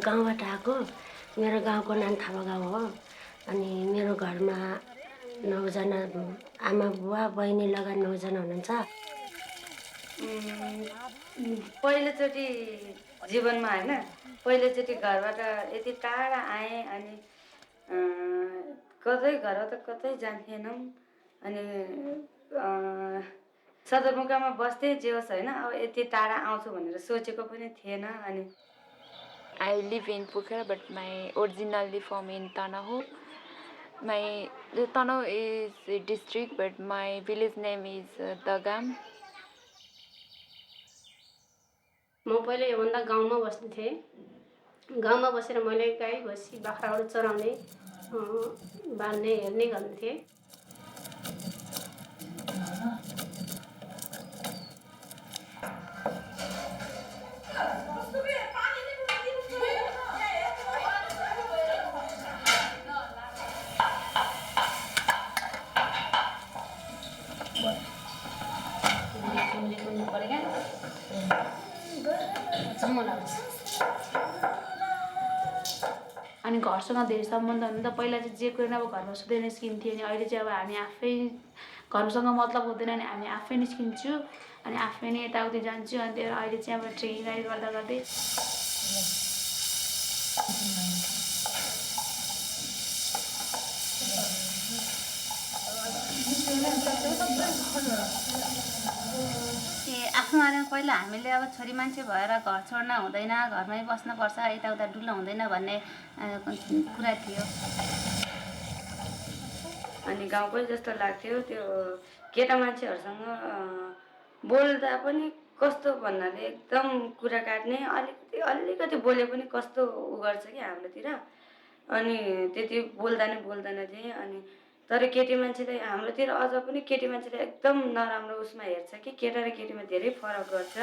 गाउँबाट आएको। मेरो गाउँको नाम थापा गाउँ हो। अनि मेरो घरमा 9 जना आमा बुवा बहिनी लगायत 9 जना हुनुहुन्छ। पहिलोचोटि जीवनमा होइन, पहिलोचोटि घरबाट यति टाढा आएँ अनि कतै घरबाट कतै जान्थेनौँ। अनि सदरमुकाममा बस्थेँ, जे होस् होइन, अब यति टाढा आउँछु भनेर सोचेको पनि थिएन। अनि I live in Pokhara, but my originally from in Tanahu. My Tanahu is a district, but my village name is Dagam. म पहिले योभन्दा गाउँमा बस्ने थिएँ। गाउँमा बसेर मैले गाई भैँसी बाख्राहरू चराउने, बाल्ने, हेर्ने गर्ने थिएँ। अनि घरसँग धेरै सम्बन्ध हुनु त पहिला चाहिँ जे कुरा अब घरमा सुत्दै निस्किन्थ्यो। अनि अहिले चाहिँ अब हामी आफै घरसँग मतलब हुँदैन नि, हामी आफै निस्किन्छु अनि आफै नै यताउति जान्छु। अनि त्यही भएर अहिले चाहिँ अब ट्रेकिङ राइड गर्दा गर्दै आफ्नो बारेमा पहिला हामीले अब छोरी मान्छे भएर घर छोड्न हुँदैन, घरमै बस्नुपर्छ, यताउता डुल्न हुँदैन भन्ने कुरा थियो। अनि गाउँकै जस्तो लाग्थ्यो। त्यो केटा मान्छेहरूसँग बोल्दा पनि कस्तो भन्नाले एकदम कुरा काट्ने, अलिकति बोले पनि कस्तो उ गर्छ कि हाम्रोतिर। अनि त्यति बोल्दैन थिएँ। अनि तर केटी मान्छेले हाम्रोतिर अझ पनि केटी मान्छेले एकदम नराम्रो उसमा हेर्छ कि केटा र केटीमा धेरै फरक गर्छ।